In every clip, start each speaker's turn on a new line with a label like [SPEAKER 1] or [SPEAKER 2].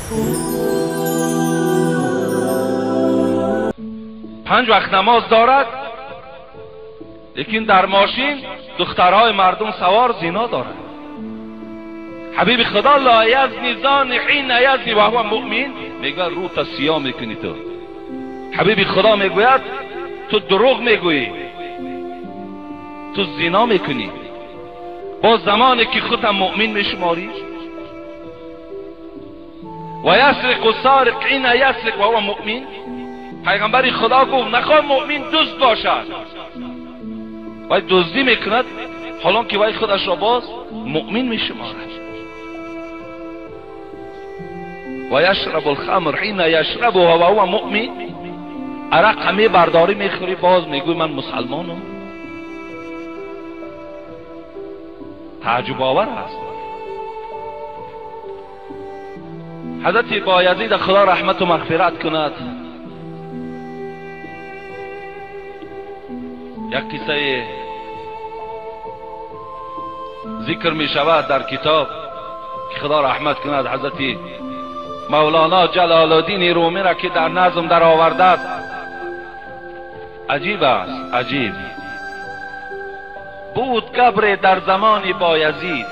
[SPEAKER 1] 5 وقت نماز دارد، لیکن در ماشین دخترهای مردم سوار زنا دارد. حبیب خدا لا یزنی زانی حین یزنی و هو مؤمن، میگه رو تا سیاه میکنی تو. حبیب خدا میگوید تو دروغ میگویی، تو زنا میکنی، با زمانی که خودم مؤمن میشماری. و یسرق السارق حین یسرق و هو مؤمن. پیغمبر خدا گفت نخواه مؤمن دزد باشد، وای دزدی میکند حالا که وای خودش را باز مؤمن میشمارد. و یشرب الخمر حین یشربها و هو مؤمن. عرق همه برداری میخوری باز میگوی من مسلمانم. تعجب آور است. حضرت بایزید خدا رحمت و مغفرت کند، یک قصه ذکر می شود در کتاب که خدا رحمت کند حضرت مولانا جلال الدین رومی را که در نظم در آورده. عجیب است، عجیب. بود گبر در زمان بایزید،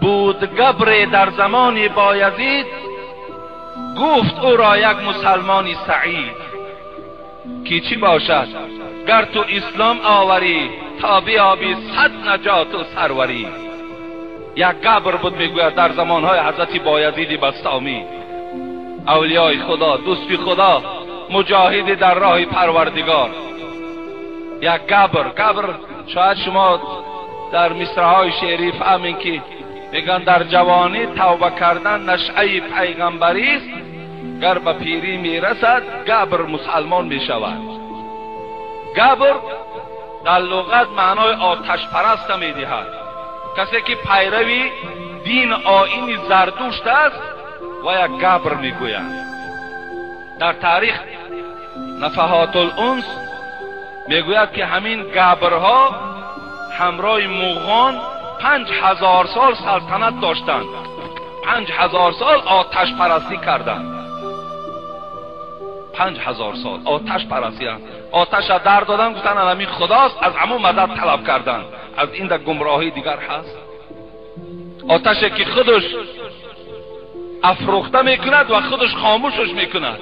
[SPEAKER 1] بود گبر در زمان بایزید، گفت او را یک مسلمانی سعید، که چی باشد گر تو اسلام آوری، تا بیابی 100 نجات و سروری. یک گبر بود میگوید در زمانهای حضرت بایزید بسطامی، اولیای خدا، دوستی خدا، مجاهد در راه پروردگار. یک گبر، گبر شاید شما در مصرع‌های شعری فهمین که میگن در جوانی توبه کردن نشعه پیغمبری است، گر به پیری میرسد گبر مسلمان میشود. گبر در لغت معنای آتش پرست میدهد، کسی که پیروی دین آیین زردشت است و یک گبر میگویند. در تاریخ نفحات الانس میگوید که همین گبرها همراه مغان 5000 سال سلطنت داشتند، 5000 سال آتش پرستی کردند، 5000 سال آتش پرستی. آتش را در دادن، گفتن همین خداست، از همون مدد طلب کردن. از این در گمراهی دیگر هست؟ آتشی که خودش افروخته میکند و خودش خاموشش میکند.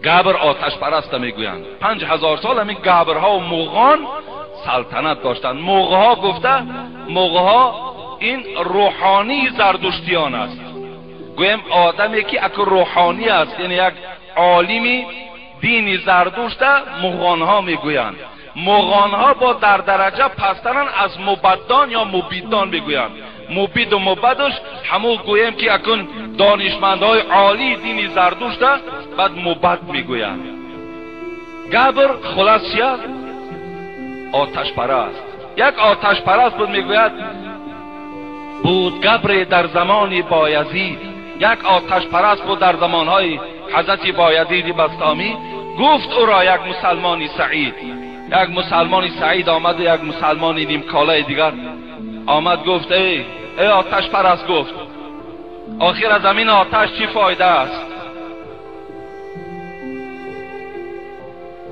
[SPEAKER 1] گبر آتش پرست میگویند. 5000 سال همین گبرها و مغان سلطنت داشتند. مغها گفته، مغها این روحانی زردشتیان است. گویم آدمی که اک روحانی است، یعنی یک عالمی دین زردشت، مغانها میگویند. مغانها با در درجه پسترن از مبدان یا مبیدان میگویند. مبید و مبدش همو گویم که اکن دانشمندهای عالی دین زردشت بعد مبد میگویند. گبر خلاص چی است؟ آتش پرست. یک آتش پرست بود میگوید بود گبر در زمان بایزید. یک آتش پرست بود در زمانهای حضرت بایزید بسطامی، گفت او را یک مسلمانی سعید. یک مسلمانی سعید آمد و یک مسلمانی نیمکاله دیگر آمد، گفت ای آتش پرست، گفت آخر از همین آتش چی فایده است؟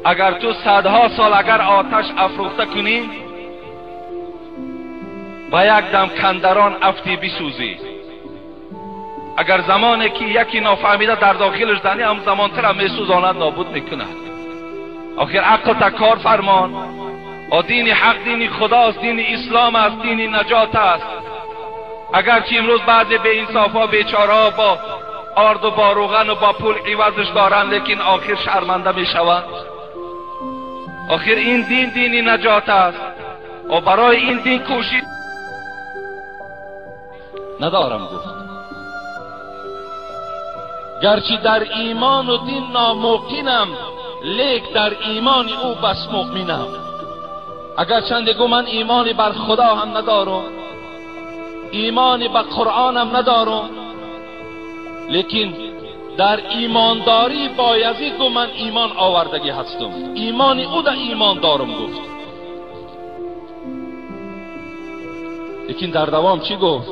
[SPEAKER 1] اگر تو صدها سال اگر آتش افروخته کنی با یک دم کندران افتی بسوزی. اگر زمانی که یکی نافهمیده در داخلش دنی، هم زمان تر هم میسوزاند، نابود میکند. آخر عقل تا کار فرمان. دین حق دین خداست، دین اسلام است، دین نجات است. اگرچه امروز بعضی به انصافا بیچارها با آرد و با روغن و با پول عوضش دارند، لیکن آخر شرمنده میشوند. آخر این دین دین نجات است و برای این دین کوشید ندارم. گفت گرچه در ایمان و دین ناموقنم، لیک در ایمان او بس مؤمنم. اگر چند گو من ایمانی بر خدا هم ندارم، ایمانی بر قرآن هم ندارم، لیکن در ایمانداری بایزید گو من ایمان آوردگی هستم، ایمانی او در ایمان دارم. گفت لیکن در دوام چی گفت؟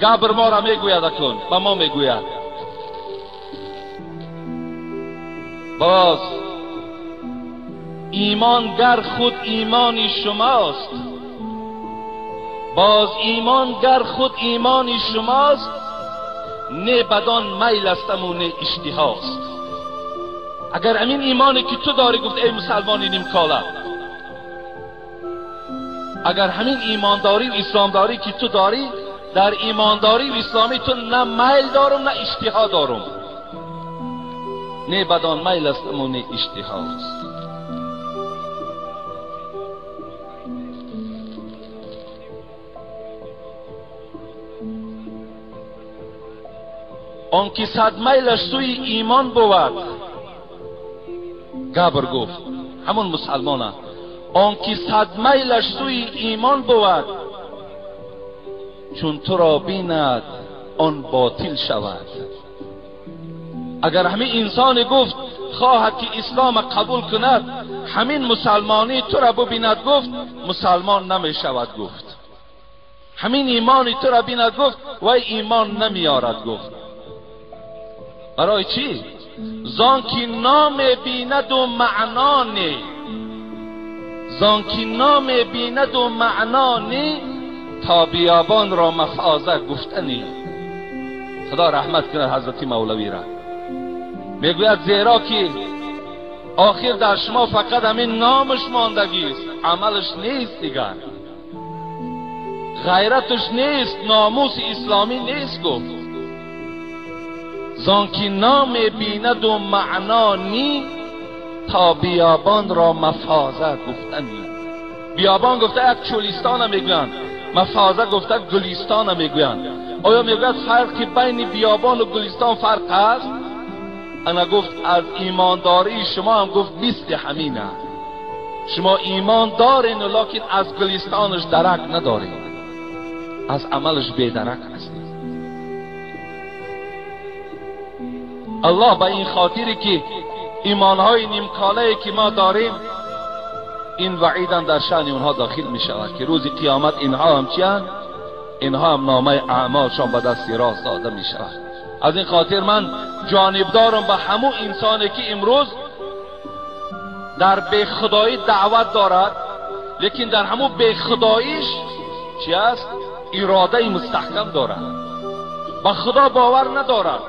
[SPEAKER 1] گبر ما را میگوید اکنون به ما میگوید. باز ایمان گر خود ایمانی شماست، باز ایمان گر خود ایمانی شماست، نه بدان میل استم و نه اشتهاست. اگر امین ایمانی که تو داری، گفت ای مسلمانی نیم کاله، اگر همین ایمانداری و اسلامداری که تو داری، در ایمانداری و اسلامی تو نه میل دارم نه اشتها دارم، نه بدان میل استم و نه اشتهاست. آن که صد میلش سوی ایمان بود، گبر گفت همون مسلمانه، آن که صد میلش سوی ایمان بود، چون تو را بیند آن باطل شود. اگر همین انسان گفت خواهد که اسلام قبول کند، همین مسلمانی تو را ببیند گفت مسلمان نمی شود گفت. همین ایمانی تو را بیند گفت وی ایمان نمیارد گفت. برای چی؟ زان که نام بیند و معنا نی، زان که نام بیند و معنا نی، تا بیابان را مفازه گفتنی. خدا رحمت کند حضرت مولوی را. میگوید زیرا که آخر در شما فقط همین نامش ماندگی است، عملش نیست دیگر، غیرتش نیست، ناموس اسلامی نیست گفت. زان که نام بیند و معنا نی، تا بیابان را مفازه گفتنی. بیابان گفته یک چولیستان میگویند، مفازه گفته گلستان میگویند. آیا میگوید فرق بین بیابان و گلستان فرق است؟ انا گفت از ایمانداری شما هم گفت مثل همینه، شما ایمان دارین لکن از گلستانش درک ندارین، از عملش بیدرک هستید. الله به این خاطری که ایمانهای نیمکاله که ما داریم، این وعید هم در شأن اونها داخل می شود که روز قیامت اینها هم چیان؟ اینها هم نامه اعمالشان به دست راست داده می شود. از این خاطر من جانبدارم به همون انسانی که امروز در بی خدایی دعوت دارد، لیکن در همون بی خداییش چی است؟ اراده مستحکم دارد، به خدا باور ندارد،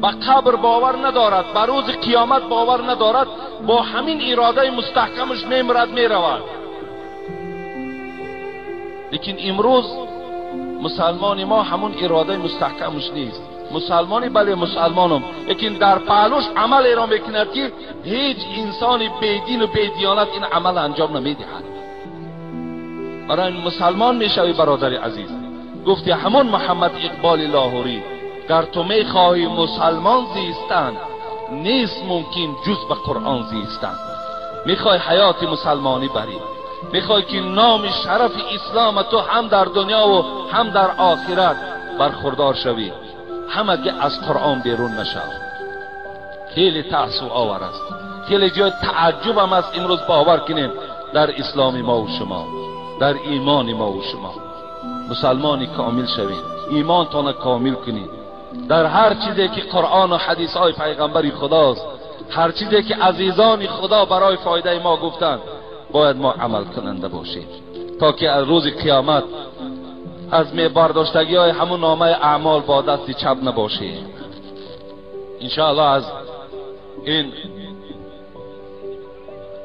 [SPEAKER 1] به قبر باور ندارد، به روز قیامت باور ندارد، با همین اراده مستحکمش میمرد میرود. لیکن امروز مسلمان ما همون اراده مستحکمش نیست. مسلمانی بله مسلمانم، لیکن در پهلوش عمل را میکند که هیچ انسان بیدین و بیدیانت این عمل انجام نمیدهد. برای مسلمان میشوی برادر عزیز. گفتی همون محمد اقبال لاهوری، گر تو میخواهی مسلمان زیستن، نیست ممکن جز به قرآن زیستن. میخوای حیات مسلمانی بری، میخوای که نام شرف اسلام تو هم در دنیا و هم در آخرت برخوردار شوی، همگی از قرآن بیرون نشو. خیلی تأسف آور است، خیلی جای تعجب هم است امروز باور کنیم در اسلام ما و شما، در ایمان ما و شما. مسلمانی کامل شوید، ایمانتان کامل کنید در هر چیزی که قرآن و حدیث های پیغمبر خداست، هر چیزی که عزیزان خدا برای فایده ما گفتند، باید ما عمل کننده باشیم تا که از روز قیامت از می برداشتگی های همون نامه اعمال با دست چپ نباشیم. انشاءالله از این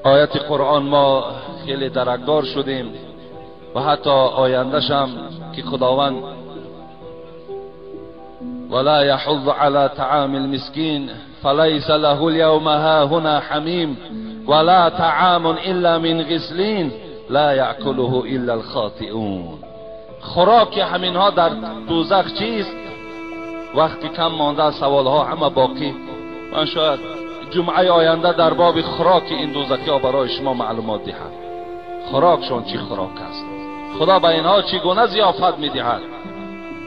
[SPEAKER 1] آیت قرآن ما خیلی درکدار شدیم و حتی آینده‌ش هم که خداوند ولا يحض على طعام المسكين فليس له اليوم هاهنا حميم ولا طعام إلا من غسلين لا يأكله إلا الخاطئون. خوراک همینها در دوزخ چیست؟ وقتی کم مانده سوالها همه باقی. من شاید جمعه آینده در باب خوراک این دوزخی ها برای شما معلومات دهم. خوراکشان چی خوراک است، خدا به اینها چگونه ضیافت میدهد،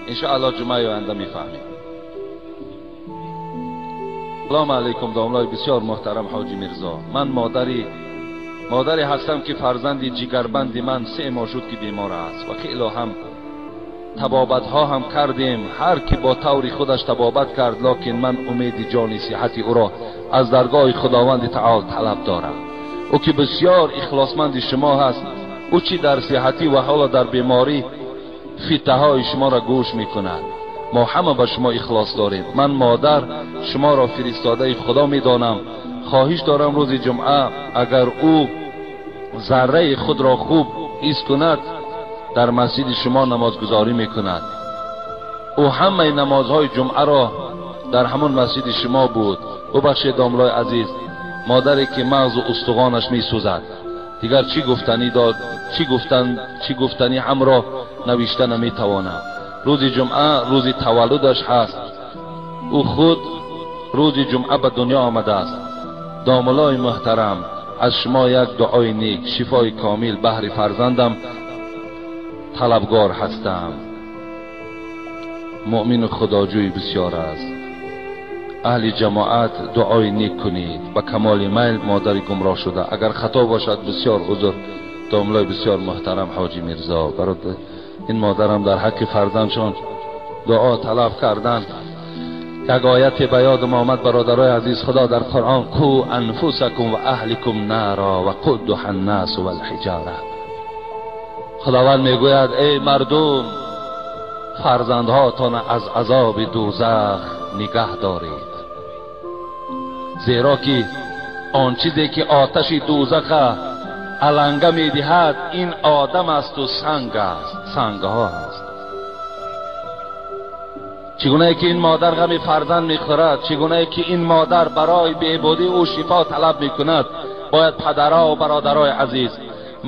[SPEAKER 1] انشاءالله جمعه آینده میفهمیم. سلام علیکم داملای بسیار محترم حاجی میرزا. من مادری هستم که فرزند جگربند من 3 ماه شد که بیمار است و خیلی هم табобатҳо ҳам кардем, ҳар ки бо таври худаш табобат кард, лекин ман умеди ҷони сиҳати ӯро аз даргоҳи Худованди Таол талаб дорам. Ӯ ки бисёр ихлосманди шумо ҳаст, ӯ чӣ дар сиҳатӣ ва ҳоло дар беморӣ фитаҳои шуморо гӯш мекунад. Мо ҳама ба шумо ихлос дорем. Ман модар шуморо фиристодаи Худо медонам. Хоҳиш дорам рӯзи ҷумъа агар ӯ зарраи худро хуб ҳис кунад, дар масҷиди шумо намозгузорӣ мекунад. Ӯ ҳамаи намозҳои ҷумъаро дар ҳамон масҷиди шумо буд. Бубахшед домлои азиз, модаре ки мағзу устухонаш месӯзад, дигар чӣ гуфтанӣ дод, чӣ гуфтанӣ ҳамро навишта наметавонам. Рӯзи ҷумъа рӯзи таваллудаш ҳаст. Ӯ худ рӯзи ҷумъа ба дунё омадааст. Домлои муҳтарам, аз шумо як дуои нек, шифои комил баҳри фарзандам талабгор ҳастам. Муъмину худоҷӯй бисёр аст. Аҳли ҷамоат дуои нек кунед. Ба камоли майл модари гумроҳ шуда. Агар хато бошад бисёр узр. Домлои бисёр муҳтарам Ҳоҷи Мирзо, барои ин модарам дар ҳаққи фарзандшон дуо талаб кардан. Як ояте ба ёдам омад, бародарои азиз. Худо дар Қуръон: қу анфусакум ва аҳликум нара ва қуддуҳа ннасу валҳиҷара. Худованд мегӯяд: эй мардум, фарзандҳоятонро аз азоби дӯзах нигаҳ доред, зеро ки он чизе ки оташи дӯзах аланга медиҳад ин одам аст ва санг аст, сангҳо аст. Чӣ гунае ки ин модар ғами фарзанд мехӯрад, чӣ гунае ки ин модар барои беҳбудии ӯ шифо талаб мекунад, бояд падарҳо ва бародарои азиз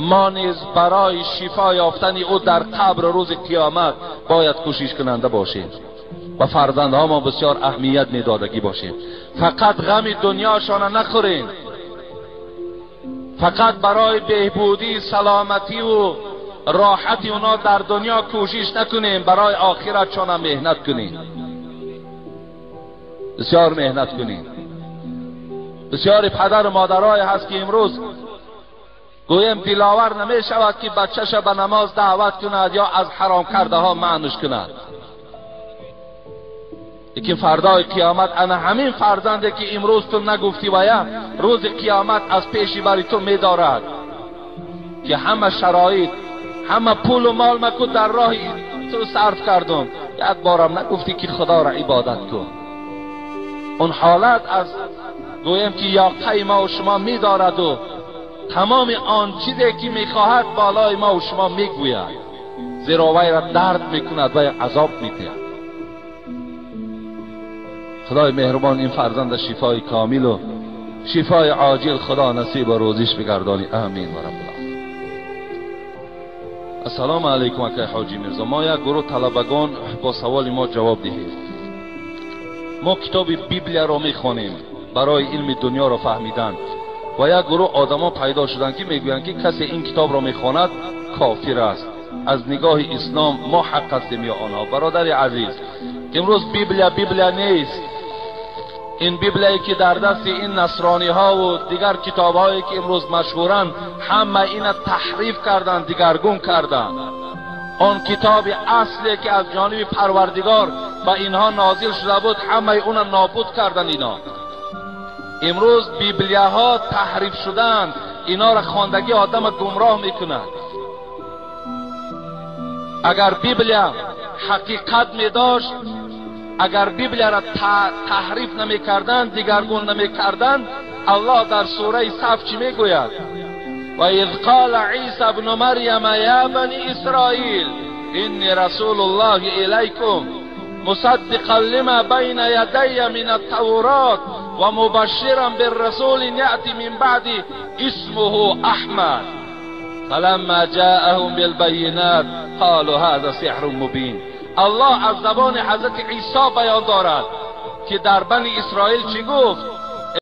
[SPEAKER 1] мо низ барои шифо ёфтани ӯ дар қабр рӯзи қиёмат бояд кӯшиш кунанда бошем. Ба фарзандҳо мо бисёр аҳамият медодагӣ бошем. Фақат ғами дунёшона нахӯрем, фақат барои беҳбудӣ, саломатӣ ва роҳати اونا در دنیا کوشش نکنیم، برای آخرتشان هم مهنت کنیم، بسیار مهنت کنیم. بسیاری پدر و مادرای هست که امروز گویم دلاور نمی شود که بچه‌ش به نماز دعوت کند یا از حرام کرده ها منعش کند. لیکن فردای قیامت انا همین فرزنده که امروز تو نگفتی و یا روز قیامت از پیشی بری تو میدارد که همه شرایط، همه پول و مال مکو در راه تو صرف کردم، یک بارم نگفتی که خدا را عبادت کن. اون حالت از گویم که یاقه ما و شما میدارد و تمام آن چیزی که میخواهد بالای ما و شما میگوید، زیرا وی را درد میکند و عذاب میدهد. خدای مهربان این فرزند شفای کامل و شفای عاجل خدا نصیب و روزیش بگردانی. آمین و رب العالمین. السلام علیکم اکای حاجی میرزا. ما یک گروه طلبگان با سوال ما جواب دهید. ما کتاب بیبلیا را میخوانیم برای علم دنیا را فهمیدن و یک گروه آدما پیدا شدند که میگویند که کسی این کتاب را میخواند کافر است. از نگاه اسلام ما حق هستیم یا آنها؟ برادر عزیز، امروز بیبلیا بیبلیا نیست. این بیبلیایی که در دست این نصرانی ها و دیگر کتاب هایی که امروز مشهورند، همه اینا تحریف کردند، دیگرگون کردند. آن کتاب اصلی که از جانب پروردگار به اینها نازل شده بود، همه اون نابود کردند. اینا امروز بیبلیاها ها تحریف شدند، اینا را خواندگی آدم گمراه میکند. اگر بیبلیا حقیقت میداشت، اگر بیبلیا را تحریف نمیکردند، دیگرگون نمیکردند، الله در سوره صف چی میگوید؟ و اذ قال عیسی ابن مریم یا بنی اسرائیل انی رسول الله الیکم مصدقا لما بین یدی من التورات و مبشرا بالرسول یأتی من بعد اسمه احمد فلما جاءهم بالبینات قالوا هذا سحر مبین. الله از زبان حضرت عیسی بیان دارد که در بنی اسرائیل چی گفت؟